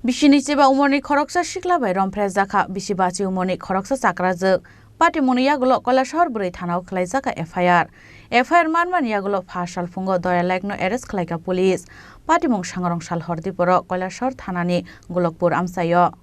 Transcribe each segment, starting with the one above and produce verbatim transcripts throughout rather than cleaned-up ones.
Bisi nwichiba umorni khoroksa sikla bai romphrejakha, bisi bachi umorni khoroksa chakrajwk. Patimungni yagulo Koilasahar bwrwi thanao khwlaijakha F I R. F I R manmani yagulo pha salphungo Doya Laikno arrest khwlaikha police. Patimung sangrong sal hor diporo Koilasahar thanani Golokpur amchaio.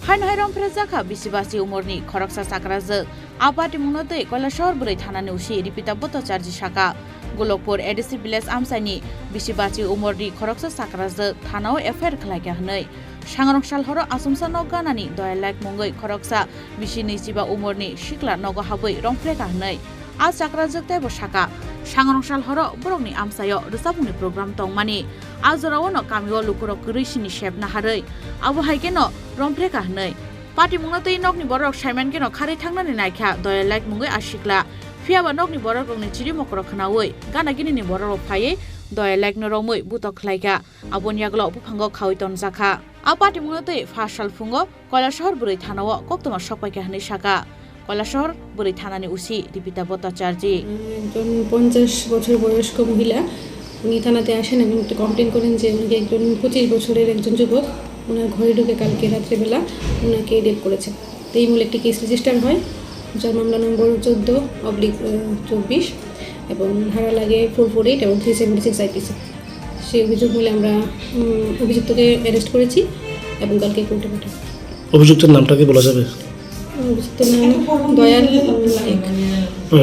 Haino hai romphrejakha bisi bachi umorni khoroksa chakrajwk. A patimungno twi Koilasahar bwrwi thanani O C Ripita Bhattacharjee saka, Golokpur A D C village amchaini bisi bachi umorni khoroksa chakrajwk thanao F I R khwlaikha hwnwi. Sangrong sal horo achomsa nok ganani Doya Laik mungwi khoroksa bisi nwichiba umorni sikla nogo habwi romphrekha hwnwi. A chakrajwk teibo saka, sangrong sal horo borokni amchaio rwchapmungni program tongmani. A jorao no kamio lukurok kwrwi sini sep naharwi, abo hai kheno romphrekha hwnwi. Patimungno twi nokni bororok saiman kheno kharwi thangnani naikha Doya Laik mungwi a sikla. Phiyaba nokni bororokni chiri mokoro khnaui gana ginini bororok phaiwi Doya Laikno romwi butok khlaikha. Aboni yagulo buphango khaui tonjakha. A patimungno twi pha salphungo Koilasahar bwrwi thanao koktwma sokpaikha hwnwi saka Koilasahar bwrwi thanani O C Ripita Bhattacharjee. একজন পঞ্চাশ বছর বয়স্ক মহিলা, উনি থানাতে আসেন এবং একটা কমপ্লেন করেন যে উনাকে একজন পঁচিশ বছরের একজন যুবক ওনার ঘরে ঢুকে কালকে রাত্রেবেলা ওনাকে রেপ করেছে। তো এই মূলে একটি কেস রেজিস্টার হয়, যার মামলা নম্বর চোদ্দ অবলিক চব্বিশ এবং ধারা লাগে ফোর ফোর এইট এবং থ্রি সেভেন্টি সিক্স আইপিসি। সেই অভিযোগ মূলে আমরা উম, অভিযুক্তকে অ্যারেস্ট করেছি এবং কালকে কোর্টে পাঠাবো। অভিযুক্তের নামটা কি বলা যাবে? অভিযুক্তের নাম দয়াল নায়েক।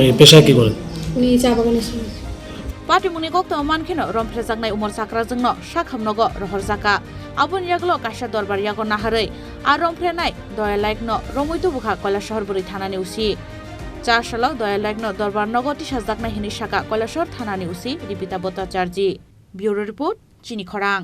এই পেশায় কি করেন? উনি চা বাগানে শ্রমিক। Patimungni koktwma mankheno romphrejaknai umor chakrajwkno sakhamnogo rohorjakha. Aboni yagulo kaisa dorbar yago naharwi a romphrenai Doya Laikno romwi tubukha Koilasahar bwrwi thanani O C. Char salo Doya Laikno dorbar nogo tisajaknai hwnwi saka Koilasahar thanani O C Ripita Bhattacharjee. Bureau Report, Chini Khorang.